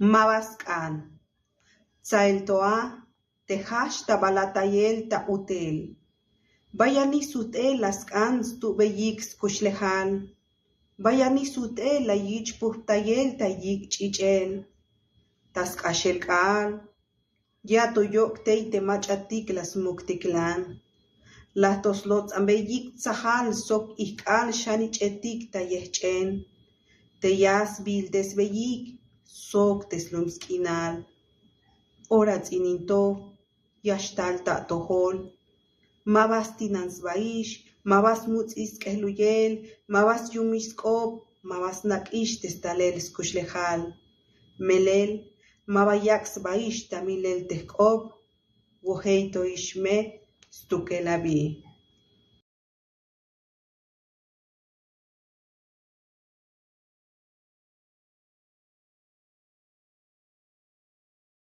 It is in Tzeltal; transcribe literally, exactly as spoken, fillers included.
Ma ba sk'an. Tsael to a te jajch ta balatayel ta utel. Ba yanix sujt'el la sk'an stu'beyik skuxlejal. Ba yanix sujt'el la yich' pujptayel ta yik' ch'ich'el. Ta sk'axel k'aal ya to yok' tey te mach'atik la smuktiklan. La to slots'anbeyik tsajal sok ijk'al xanich'etik ta yejch'en. Te ya sbiiltesbeyik sok te slum sk'inal. Ora ts'in in to ya xtal ta atojol. Ma ba stinan sbaix, ma ba smuts'ix sk'ejluyel, ma ba syumix sk'op, ma ba snak'ix te stalel skuxlejal. Melel ma ba yak' sbaix ta milel te jk'op. Wojey toix me stukel abi.